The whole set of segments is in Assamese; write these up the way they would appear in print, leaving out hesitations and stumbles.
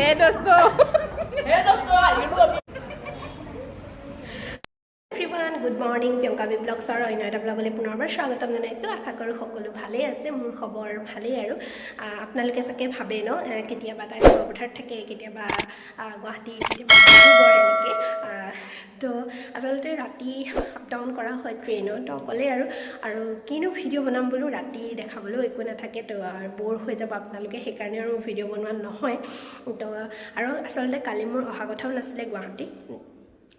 হে দোস্ত, হে দোস্ত, আহিলো আমি। Everyone, good morning. Priyanka B ব্লগছৰ অন্য এটা ব্লগলৈ পুনৰবাৰ স্বাগতম জনাইছোঁ। আশা কৰোঁ সকলো ভালেই আছে। মোৰ খবৰ ভালেই আৰু আপোনালোকে চাগে ভাবে ন, কেতিয়াবা তাই বৰপথাৰত থাকে, কেতিয়াবা গুৱাহাটী, কেতিয়াবা ডিব্ৰুগড় এনেকৈ। তো আচলতে ৰাতি আপ ডাউন কৰা হয় ট্ৰেইনত, তো অকলেই আৰু আৰু কিনো ভিডিঅ' বনাম বোলো, ৰাতি দেখাবলৈও একো নাথাকে, তো ব'ৰ হৈ যাব আপোনালোকে, সেইকাৰণে আৰু ভিডিঅ' বনোৱা নহয়। তো আৰু আচলতে কালি মোৰ অহা কথাও নাছিলে গুৱাহাটী।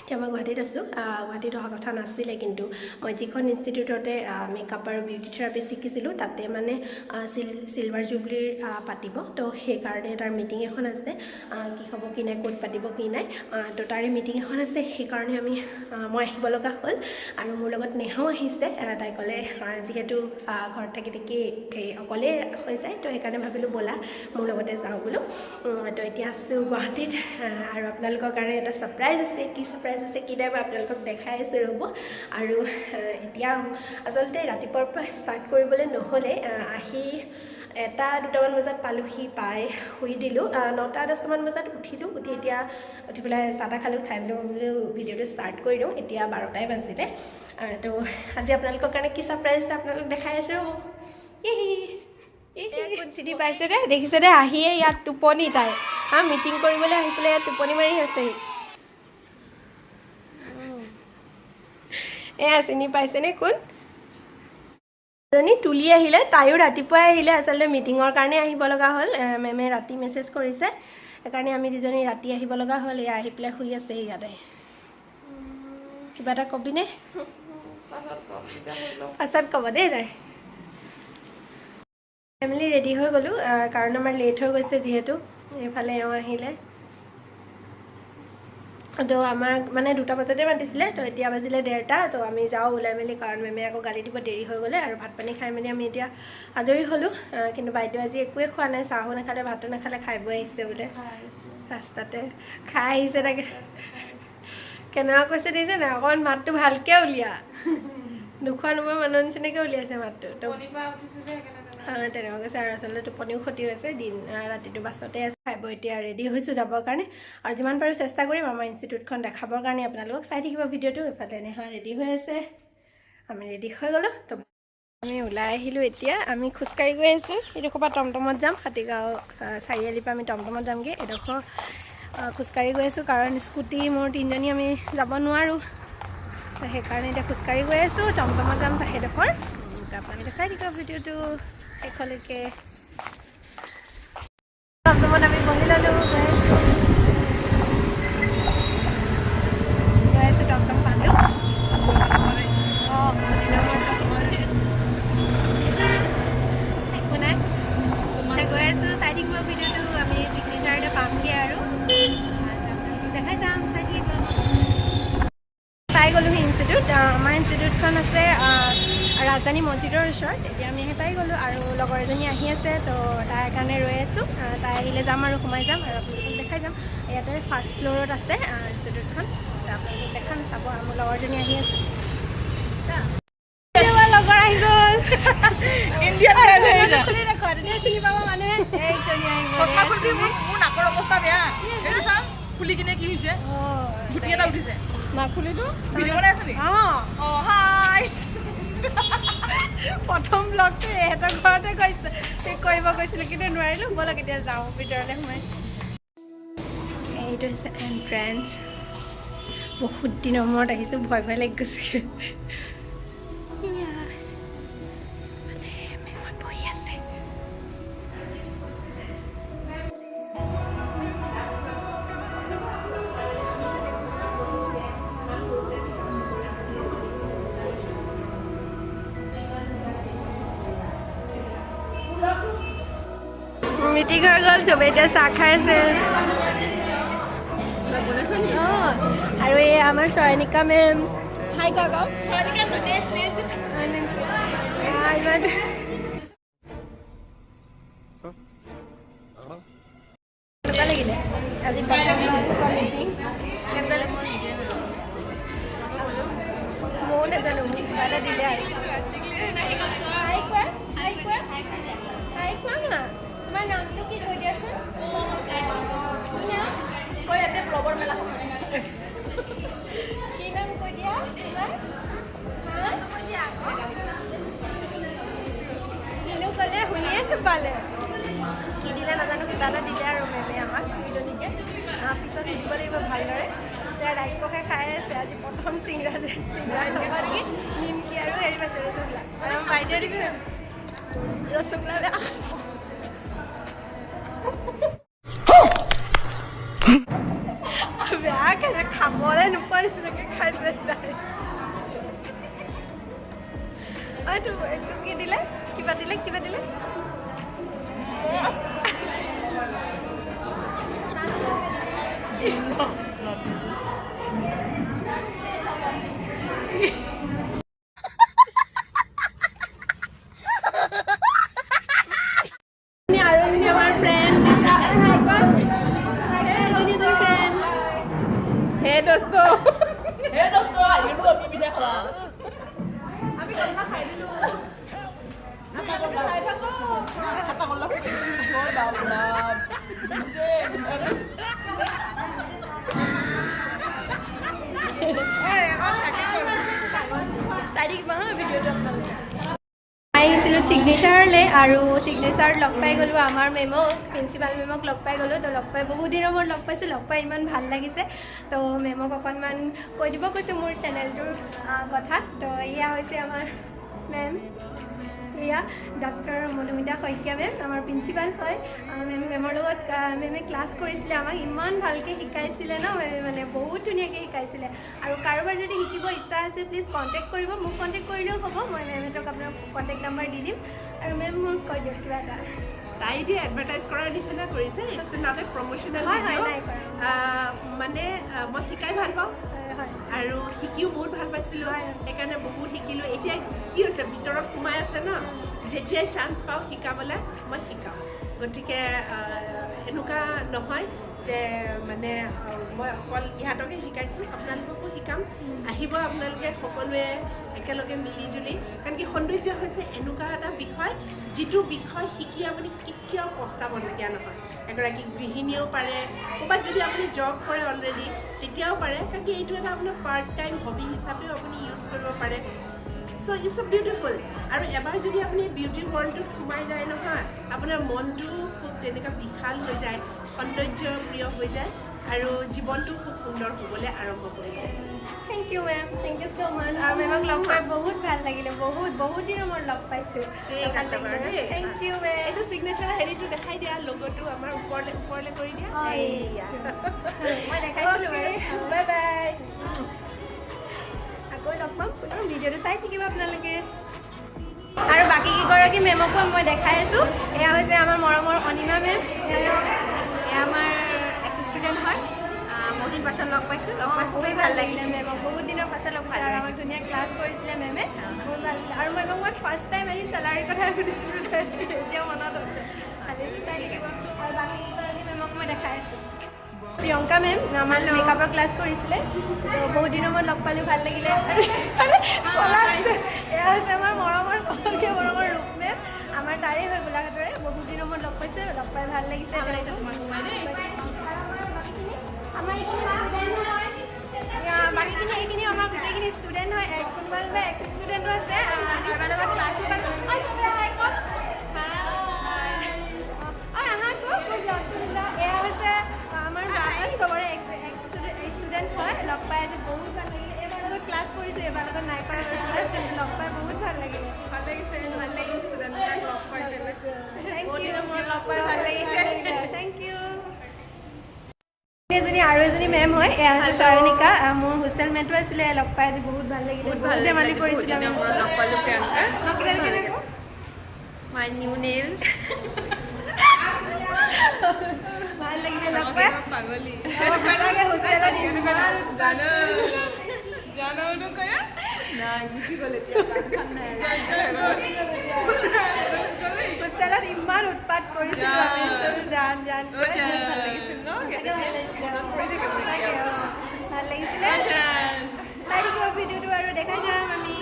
এতিয়া মই গুৱাহাটীত আছোঁ। গুৱাহাটীত অহা কথা নাছিলে, কিন্তু মই যিখন ইনষ্টিটিউটতে মেকআপ আৰু বিউটি থেৰাপি শিকিছিলোঁ, তাতে মানে চিলভাৰ জুবলিৰ পাতিব, তো সেইকাৰণে তাৰ মিটিং এখন আছে। কি হ'ব কি নাই, ক'ত পাতিব কি নাই, তো তাৰে মিটিং এখন আছে, সেইকাৰণে মই আহিব লগা হ'ল। আৰু মোৰ লগত নেহাও আহিছে। তাই ক'লে, যিহেতু ঘৰত থাকি থাকি এই অকলেই হৈ যায়, তো সেইকাৰণে ভাবিলোঁ ব'লা মোৰ লগতে যাওঁ বোলো। তো এতিয়া আছোঁ গুৱাহাটীত আৰু আপোনালোকৰ কাৰণে এটা ছাৰপ্ৰাইজ আছে। কি ছাৰপ্ৰাইজ আছে কি নাই, মই আপোনালোকক দেখাই আছোঁ, ৰ'ব। আৰু এতিয়া আচলতে ৰাতিপুৱাৰ পৰা ষ্টাৰ্ট কৰিবলৈ নহ'লে, আহি এটা দুটামান বজাত পালোহি, পাই শুই দিলোঁ। 9টা 10টামান বজাত উঠিলোঁ। উঠি এতিয়া উঠি পেলাই চাহ তাহ খালোঁ, খাই পেলাই বোলো ভিডিঅ'টো ষ্টাৰ্ট কৰি দিওঁ। এতিয়া 12টাই বাজিলে। তো আজি আপোনালোকৰ কাৰণে কি ছাৰপ্ৰাইজ এটা আপোনালোক দেখাই আছোঁ। কোন চিনি পাইছে দে, দেখিছে দে, আহিয়ে ইয়াত টোপনি তাই। হা, মিটিং কৰিবলৈ আহি পেলাই ইয়াত টোপনি মাৰি আছেহি। এয়া চিনি পাইছেনে কোন? এজনী তুলি আহিলে, তাইও ৰাতিপুৱাই আহিলে। আচলতে মিটিঙৰ কাৰণে আহিব লগা হ'ল। মেমে ৰাতি মেছেজ কৰিছে, সেইকাৰণে আমি দুজনী ৰাতি আহিব লগা হ'ল। এয়া আহি পেলাই শুই আছে ইয়াতে। কিবা এটা কবিনে? পাছত ক'ব দেই তাই। ফেমিলি ৰেডি হৈ গ'লোঁ, কাৰণ আমাৰ লেট হৈ গৈছে যিহেতু। এইফালে এওঁ আহিলে। তো আমাক মানে 2টা বজাতে মাতিছিলে, তো এতিয়া বাজিলে 1:30। তো আমি যাওঁ ওলাই মেলি, কাৰণ মেমে আকৌ গালি দিব দেৰি হৈ গ'লে। আৰু ভাত পানী খাই মেলি আমি এতিয়া আজৰি হ'লোঁ। কিন্তু বাইদেউ আজি একোৱে খোৱা নাই, চাহো নাখালে, ভাতো নাখালে, খাই বৈ আহিছে বোলে, ৰাস্তাতে খাই আহিছে। তাকে কেনেকুৱা কৈছে দেখিছে নাই, অকণমান মাতটো ভালকৈ উলিয়া, নোখোৱা নোবোৱা মানুহৰ নিচিনাকৈ উলিয়াইছে মাতটো। তো তেনেকুৱা কৈছে। আৰু আচলতে টোপনিও ক্ষতি হৈছে, দিন ৰাতিটো বাছতে আছে। খাই বৈ এতিয়া ৰেডি হৈছোঁ যাবৰ কাৰণে আৰু যিমান পাৰোঁ চেষ্টা কৰিম আমাৰ ইনষ্টিটিউটখন দেখাবৰ কাৰণে আপোনালোকক। চাই থাকিব ভিডিঅ'টো। এইফালে নেহা ৰেডি হৈ আছে, আমি ৰেডি হৈ গ'লোঁ। তো আমি ওলাই আহিলোঁ। এতিয়া আমি খোজকাঢ়ি গৈ আছোঁ। এইডোখৰ পৰা টমটমত যাম, হাতীগাঁও চাৰিআলিৰ পৰা আমি টমটমত যামগৈ। এইডোখৰ খোজকাঢ়ি গৈ আছোঁ, কাৰণ স্কুটি মোৰ তিনিজনী আমি যাব নোৱাৰোঁ, তো সেইকাৰণে এতিয়া খোজকাঢ়ি গৈ আছোঁ, টমটমত যাম সেইডোখৰ। তো আপোনালোকে চাই থাকিব ভিডিঅ'টো শেষলৈকে। টমটমত আমি বহি ল'লোঁ, গৈ আছোঁ, গৈ আছোঁ, টমটম পালোঁ। অঁ, বহুত দিনৰ মূৰত টমটমত। একো নাই, এতিয়া গৈ আছোঁ, চাই থাকিব ভিডিঅ'টো। আমি চিগনেচাৰতে পামগৈ আৰু আপোনালোকক দেখাই যাম, চাই থাকিব। পাই গ'লোহি ইনষ্টিটিউট। আমাৰ ইনষ্টিটিউটখন আছে ৰাজধানী মছজিদৰ ওচৰত। এতিয়া আমি আহি পাই গ'লোঁ আৰু লগৰ এজনী আহি আছে, তো তাইৰ কাৰণে ৰৈ আছোঁ। তাই আহিলে যাম আৰু সোমাই যাম আৰু আপোনালোকক দেখাই যাম। ইয়াতে ফাৰ্ষ্ট ফ্ল'ৰত আছে ইনষ্টিটিউটখন, তো আপোনালোকক দেখাম, চাব। আৰু মোৰ লগৰজনী আহি আছে। আমাৰ লগৰ আহি গ'ল। ইণ্ডিয়ান খুলি দেখুৱা, তেতিয়া চিনি পাব মানুহে। এইজনী আহি গ'ল। চশমা খুলি। মোৰ নাকৰ অৱস্থা বেয়া। এইটো চা, খুলি কিনে কি হৈছে, গুটি এটা উঠিছে। নাক খুলিটো। ভিডিঅ' বনাই আছ নেকি? অঁ। অঁ, হাই। প্ৰথম ব্লগটো এহেঁতৰ ঘৰতে গৈছে কৰিব গৈছিলোঁ, কিন্তু নোৱাৰিলোঁ। ব'লক এতিয়া যাওঁ ভিতৰলৈ সোমাই। এইটো হৈছে এণ্ট্ৰেঞ্চ। বহুত দিনৰ মূৰত আহিছোঁ, ভয় ভয় লাগি গৈছে। ইয়া, মানে মেমত বহি আছে। মিটিং হৈ গ'ল, চবে এতিয়া চাহ খাই আছে। অঁ, আৰু এই আমাৰ চয়নিকা মেম, হাই কোৱা কওঁ। ইমান কেনেকুৱা লাগিলে আজি মিটিং? কেনেকুৱা লাগিলে? ময়ো নাজানো, মোক কিবা এটা দিলে আৰু। হাই কোৱা, হাই কোৱা, হাই কোৱা না। তোমাৰ নামটো কি কৈ দিয়াচোন। লগৰ মেলাখন। কি নাম কৈ দিয়া তোমাৰ? হা? কিনো ক'লে শুনিয়ে নাপালে। কি দিলে নাজানো, কিবা এটা দিলে আৰু মেমে আমাক দুইজনীকে। পিছত সুধিব লাগিব ভালদৰে। এতিয়া ৰাক্ষসে খাই আছে। আজি প্ৰথম চিংৰা যে চিংৰা থকা নেকি, নিমকি আৰু হেৰি পাইছে, ৰসগোল্লা। আৰু আমাৰ বাইদেৱে দিছে ৰসগোল্লা। বেয়া খাইছে। বেয়া খাইছে, খাবলৈ নোপোৱা নিচিনাকৈ খাইছে তাই। এইটো এইটো কি দিলে? কিবা দিলে, কিবা দিলে। আৰু এজনী আমাৰ ফ্ৰেণ্ড, এজনী এজনী ফ্ৰেণ্ড। হে দোস্ত, হে দোস্ত, আহি গ'লো আমি মিঠাই খাবা। আমি কল্লা খাই দিলোঁ। আপোনালোকে চাই থাকক। এটা কল্লা বাপ বাপ। চাই থাকিব হা ভিডিঅ'টো আপোনালোকে। আহিছিলোঁ চিগনেচাৰলৈ আৰু চিগনেচাৰত লগ পাই গ'লোঁ আমাৰ মেমক, প্ৰিন্সিপাল মেমক লগ পাই গ'লোঁ। তো লগ পাই, বহুত দিনৰ মূৰত লগ পাইছোঁ, লগ পাই ইমান ভাল লাগিছে। তো মেমক অকণমান কৈ দিব কৈছোঁ মোৰ চেনেলটোৰ কথা। তো এয়া হৈছে আমাৰ মেম, এয়া ডক্টৰ মধুমিতা শইকীয়া মেম, আমাৰ প্ৰিন্সিপাল হয়। মেম, মেমৰ লগত মেমে ক্লাছ কৰিছিলে আমাক, ইমান ভালকৈ শিকাইছিলে ন মেমে, মানে বহুত ধুনীয়াকৈ শিকাইছিলে। আৰু কাৰোবাৰ যদি শিকিব ইচ্ছা আছে, প্লিজ কণ্টেক্ট কৰিব। মোক কণ্টেক্ট কৰিলেও হ'ব, মই মেমহঁতক আপোনাৰ কণ্টেক্ট নাম্বাৰ দি দিম। আৰু মেম, মোক কৈ দিয়ক কিবা এটা। তাই দিয়ে এডভাৰটাইজ কৰাৰ নিচিনা কৰিছে। It's not a promotional. হয়, নাই কৰা। মানে মই শিকাই ভাল পাওঁ আৰু শিকিও বহুত ভাল পাইছিলোঁ। সেইকাৰণে বহুত শিকিলোঁ। এতিয়া কি হৈছে, ভিতৰত সোমাই আছে ন, যেতিয়াই চান্স পাওঁ শিকাবলৈ মই শিকাওঁ। গতিকে এনেকুৱা নহয় যে মানে মই অকল ইহঁতকে শিকাইছোঁ, আপোনালোককো শিকাম। আহিব আপোনালোকে সকলোৱে একেলগে মিলি জুলি, কাৰণ কি সৌন্দৰ্য হৈছে এনেকুৱা এটা বিষয় যিটো বিষয় শিকি আপুনি কেতিয়াও পস্তাবলগীয়া নহয়। এগৰাকী গৃহিণীয়েও পাৰে, ক'ৰবাত যদি আপুনি জব কৰে অলৰেডি তেতিয়াও পাৰে, কাৰণ কি এইটো এটা আপোনাৰ পাৰ্ট টাইম হবি হিচাপেও আপুনি ইউজ কৰিব পাৰে। So it's a beautiful, আৰু এবাৰ যদি আপুনি বিউটি ৱৰ্ল্ডটোত সোমাই যায় নহয়, আপোনাৰ মনটো খুব তেনেকুৱা বিশাল হৈ যায়, সৌন্দৰ্য প্ৰিয় হৈ যায় আৰু জীৱনটো খুব সুন্দৰ হ'বলৈ আৰম্ভ কৰি যায়। Thank you ma'am, thank you so much. আৰু মেমক লগ পাই বহুত ভাল লাগিলে, বহুত বহুত দিনৰ মূৰত লগ পাইছোঁ। ঠিক ভাল আছে বাৰু লাগিলে। দেই। Thank you ma'am. এইটো চিগনেচাৰ হেৰিটো দেখাই দিয়া, লগতো আমাৰ ওপৰলৈ ওপৰলৈ কৰি দিয়া। এইয়া। মই দেখাইছিলোঁ বাৰু। Bye bye. আকৌ লগ পাম পুনৰ, ভিডিঅ'টো চাই থাকিব আপোনালোকে। আৰু বাকী কেইগৰাকী মেমকো মই দেখাই আছোঁ। এয়া হৈছে আমাৰ মৰমৰ অনিমা মেম। এয়া আমাৰ এক্স ষ্টুডেণ্ট হয়। বহুত দিন পাছত লগ পাইছোঁ, লগ পাই খুবেই ভাল লাগিলে। মেমক বহুত দিনৰ পাছত লগ পাইছোঁ আৰু আমাক ধুনীয়া ক্লাছ কৰিছিলে মেমে, বহুত ভাল লাগিলে। আৰু মেমক মই ফাৰ্ষ্ট টাইম আহি চেলাৰীৰ কথা সুধিছিলোঁ, এতিয়া মনত আছে। ভালেই, চাই থাকিব। আৰু বাকী কেইগৰাকী মেমক মই দেখাই আছোঁ। প্ৰিয়ংকা মেম, আমাৰ মেকআপৰ ক্লাছ কৰিছিলে, তো বহুত দিনৰ মূৰত লগ পালোঁ, ভাল লাগিলে। আৰু এয়া হৈছে আমাৰ মৰমৰ, চবতকৈ মৰমৰ ৰূপ মেম, আমাৰ তাৰে হয়, গোলাঘাটৰে। বহুত দিনৰ মূৰত লগ পাইছোঁ, লগ পাই ভাল লাগিছে। ভাল লাগিছে তোমাক সোমাই দেই। আৰু আমাৰ বাকীখিনি, আমাৰ এইখিনি ষ্টুডেণ্ট হয়। এয়া বাকীখিনি এইখিনি আমাৰ গোটেইখিনি ষ্টুডেণ্ট হয়। কোনোবা কোনোবা এক্স ষ্টুডেণ্টো আছে, কাৰোবাৰ লগত ক্লাছো কৰে। ঐ, চবে হাই কওক। ঐ, আহা আকৌ, মোৰ ব্লগটো দিলা। এয়া হৈছে আমাৰ চবৰে এক্স ষ্টুডেণ্ট হয়। লগ পাই আজি বহুত ভাল লাগিলে। এইবাৰ লগত ক্লাছ কৰিছোঁ, এইবাৰ লগত নাই কৰা বাৰু ক্লাছ, কিন্তু লগ পাই বহুত ভাল লাগিলে। ভাল লাগিছে নতুন নতুন ষ্টুডেণ্টবিলাক লগ পাই পেলাই। Thank বহুত ইউ। দিনৰ মূৰত লগ পাই ভাল লাগিছে। Thank you. এজনী আৰু এজনী মেম হয়, এয়া হৈছে চয়নিকা, মোৰ হোষ্টেল মেটো আছিলে। লগ পাই আজি বহুত ভাল লাগিলে, বহুত বহুত ভাল ধেমালি লাগিলে, বহুত কৰিছিলে দিনৰ আমি। মূৰত লগ পালোঁ প্ৰিয়ংকা। নকিতাৰ কেনেকুৱা? My new nails. ভাল লাগিলে লগ পাই। পাগলী। সঁচাকে হোষ্টেলত ইমান জানো জানো নকৰা নাই, গুচি গ'ল এতিয়া, গান চান নাই। হোষ্টেলত ইমান উৎপাত কৰিছিলোঁ আমি চব, জান জান। অ' জান। ভাল লাগিছিল ন? সঁচাকে ভাল লাগিছিলে। মনত পৰি থাকে মোৰ সঁচাকে, এতিয়া। অ', ভাল লাগিছিলে। জান। চাই থাকিব ভিডিঅ'টো আৰু দেখাই যাম আমি।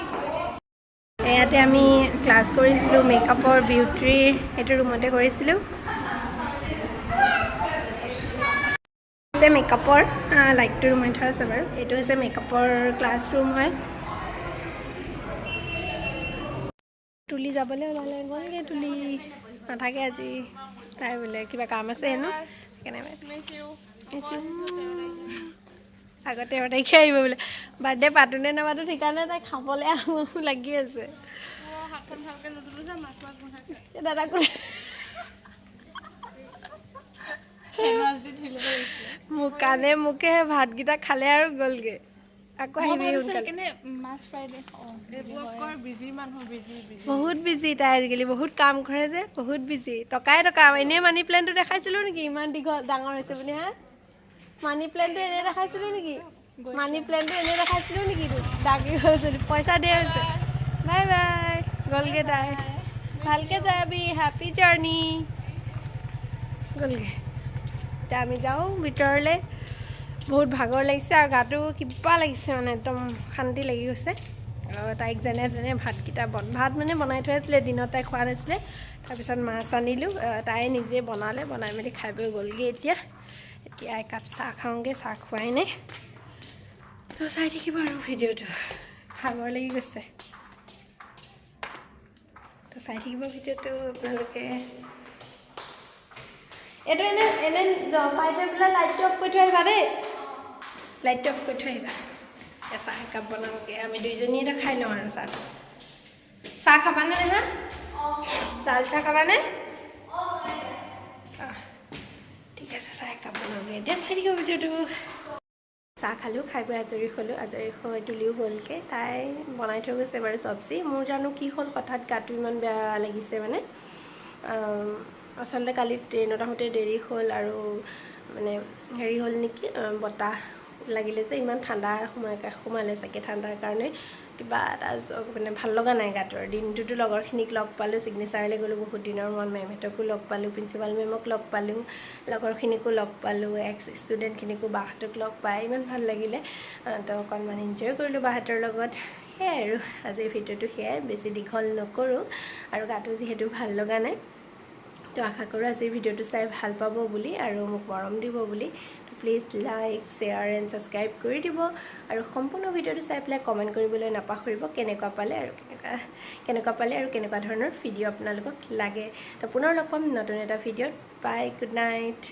ইয়াতে আমি ক্লাছ কৰিছিলোঁ মেকআপৰ, বিউটিৰ, সেইটো ৰুমতে কৰিছিলোঁ। হৈছে মেকআপৰ, লাইটটো ৰুমাই থোৱা আছে বাৰু। এইটো হৈছে মেকআপৰ ক্লাছৰুম হয়। তুলি যাবলৈ ওলালে, গ'লগৈ তুলি। নাথাকে আজি তাই, বোলে কিবা কাম আছে হেনো, সেইকাৰণে। আগতে তাৰিখে আহিব বোলে। বাৰ্থডে পাতোনে নাপাতো ঠিকানে, তাই খাবলৈ আহোঁ আহোঁ লাগি আছে। দাদা কোনে মোক কাণে মোকে ভাতকেইটা খালে আৰু গ'লগৈ। আকৌ আহিবি সোনকালে। বহুত বিজি তাই আজিকালি, বহুত কাম কৰে যে, বহুত বিজি। টকাই টকা। এনেই মানি প্লেনটো দেখাইছিলোঁ নেকি ইমান দীঘল ডাঙৰ হৈছে বুলি? হা, মানি প্লেনটো এনেই দেখাইছিলোঁ নেকি? মানি প্লেনটো এনেই দেখাইছিলোঁ নেকি? ডাঙি হৈছে, পইচা দিয়া হৈছে। বাই বাই, গ'লগৈ তাই। ভালকৈ যাবি, হেপী জাৰ্ণি। গ'লগৈ। এতিয়া আমি যাওঁ ভিতৰলৈ। বহুত ভাগৰ লাগিছে আৰু গাটো কিবা লাগিছে, মানে একদম শান্তি লাগি গৈছে। আৰু তাইক যেনে তেনে ভাতকেইটা ভাত মানে বনাই থৈ আছিলে দিনত, তাই খোৱা নাছিলে। তাৰপিছত মাছ আনিলোঁ, তাই নিজে বনালে, বনাই মেলি খাই বৈ গ'লগৈ। এতিয়া এতিয়া একাপ চাহ খাওঁগৈ, চাহ খোৱাই নাই। তো চাই থাকিব আৰু ভিডিঅ'টো, ভাগৰ লাগি গৈছে। তো চাই থাকিব ভিডিঅ'টো আপোনালোকে। এইটো এনে এনে পাই থৈ পেলাই লাইটটো অফ কৰি থৈ আহিবা দেই, লাইটটো অফ কৰি থৈ আহিবা। এতিয়া চাহ একাপ বনাওঁগৈ, আমি দুইজনীয়ে এতিয়া খাই লওঁ আৰু চাহটো। চাহ খাবানে নেহা? লাল চাহ খাবানে? অঁ, ঠিক আছে, চাহ একাপ বনাওঁগৈ এতিয়া। চাই থাকিব ভিডিঅ'টো। চাহ খালোঁ, খাই বৈ আজৰি হ'লোঁ। আজৰি হৈ তুলিও গ'লগৈ, তাই বনাই থৈ গৈছে বাৰু চব্জি। মোৰ জানো কি হ'ল, হঠাৎ গাটো ইমান বেয়া লাগিছে। মানে আচলতে কালি ট্ৰেইনত আহোঁতে দেৰি হ'ল আৰু মানে হেৰি হ'ল নেকি, বতাহ লাগিলে যে ইমান ঠাণ্ডা সোমালে চাগে, ঠাণ্ডাৰ কাৰণে কিবা এটা মানে ভাল লগা নাই গাটো। আৰু দিনটোতো লগৰখিনিক লগ পালোঁ, ছিগনেচাৰলৈ গ'লোঁ বহুত দিনৰ মূৰত, মেমহঁতকো লগ পালোঁ, প্ৰিন্সিপাল মেমক লগ পালোঁ, লগৰখিনিকো লগ পালোঁ, এক্স ষ্টুডেণ্টখিনিকো, বাহঁতক লগ পাই ইমান ভাল লাগিলে। তো অকণমান এনজয় কৰিলোঁ বাহঁতৰ লগত। সেয়াই আৰু আজিৰ ভিডিঅ'টো সেয়াই, বেছি দীঘল নকৰোঁ আৰু গাটো যিহেতু ভাল লগা নাই। তো আশা কৰোঁ আজিৰ ভিডিঅ'টো চাই ভাল পাব বুলি আৰু মোক মৰম দিব বুলি। তো please like, share and subscribe কৰি দিব আৰু সম্পূৰ্ণ ভিডিঅ'টো চাই পেলাই কমেণ্ট কৰিবলৈ নাপাহৰিব, কেনেকুৱা পালে আৰু কেনেকুৱা কেনেকুৱা পালে আৰু কেনেকুৱা ধৰণৰ ভিডিঅ' আপোনালোকক লাগে। তো পুনৰ লগ পাম নতুন এটা ভিডিঅ'ত। Bye, good night.